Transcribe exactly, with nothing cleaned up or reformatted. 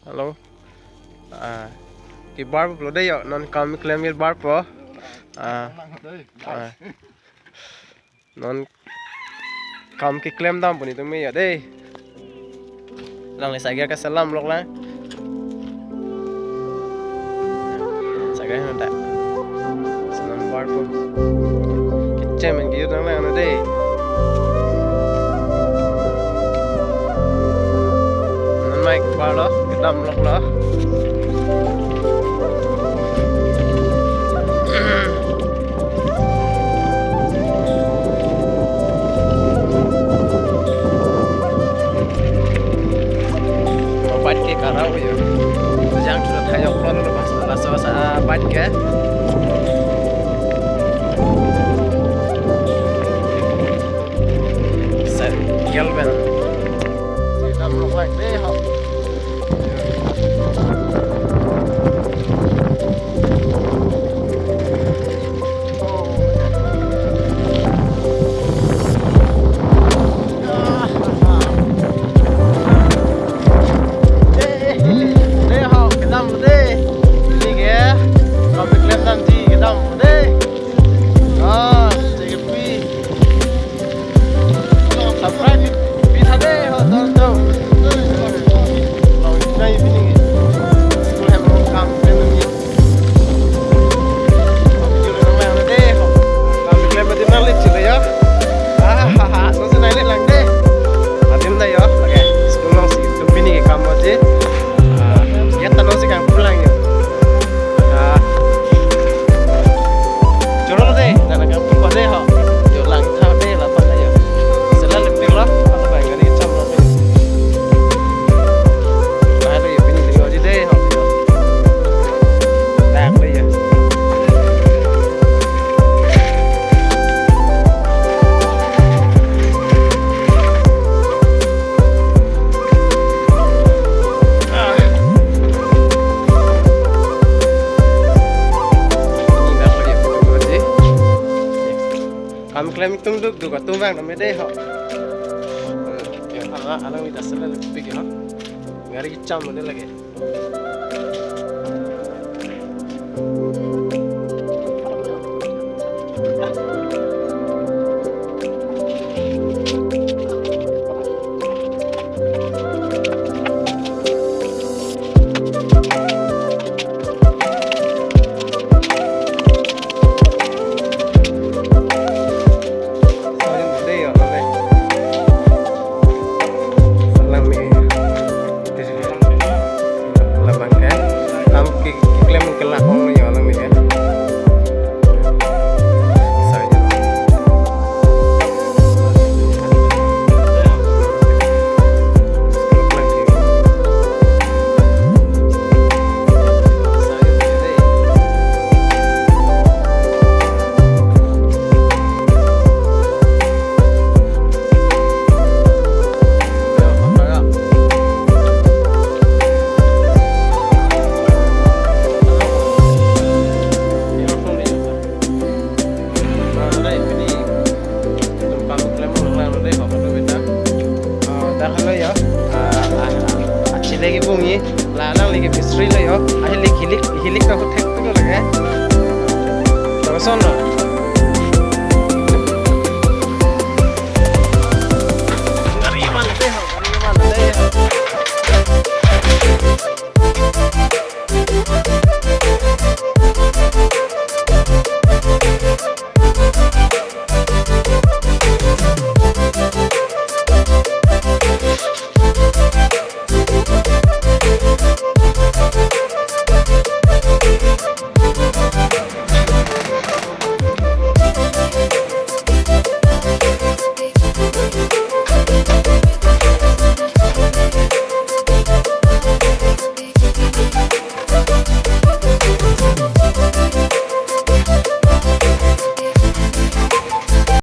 Hello. Ah, kebarpo dei yo, non kam keklem kebarpo. Ah, ah. Non kam keklem dampo nelitum yo dei. Lang le sagar keselam lok lang. Sagar handa. Selam barpo. Kecem en kejut lang lang dei. Non mai barlo, kedam loklo. Bike ke karau yo. Jang sudah thayok lo lo pas pas pas, ah, bike ke. Set, gel ben. Sedang melok like dei ho. Dei ho, kedam dei. Neli ke, kopi klem damji kedam dei. Ah, cek pi. Subscribe pi tha dei ho, don don. Long nai bini. School hem kam klem ni. Video lo nang lang dei ho. Kam klem mati nang lit sila ya. Ah, ha, ha, so se nai lit lang dei. Adim dei yo. Okay. School long si, tum bini ke kam mati. Ah, ya tano si kam pulang yo. Ah. Choro dei, nana kam pun dei ho. Yo lang tha dei la pan dei yo. Sela lepik lo, apa bang gari cham lo. Bahai lo yo pini dei ho. Dak lo yo. Kam klem tum duk duk atum bang name dei ho. Ya, ala, ala mita sela lepik ho. Gari kecham lo lagi. Dei yo, dei. Salam ni. Labang ke. Kam ke, keklem kelak ong ni yo, lang ni ke. Salam. Dak halo yo. Ah, ah, ah, achile kebung-i. La nang lagi bisri lo yo. Ahilik hilik hilik ka hotek tu lagi. Terus on lo.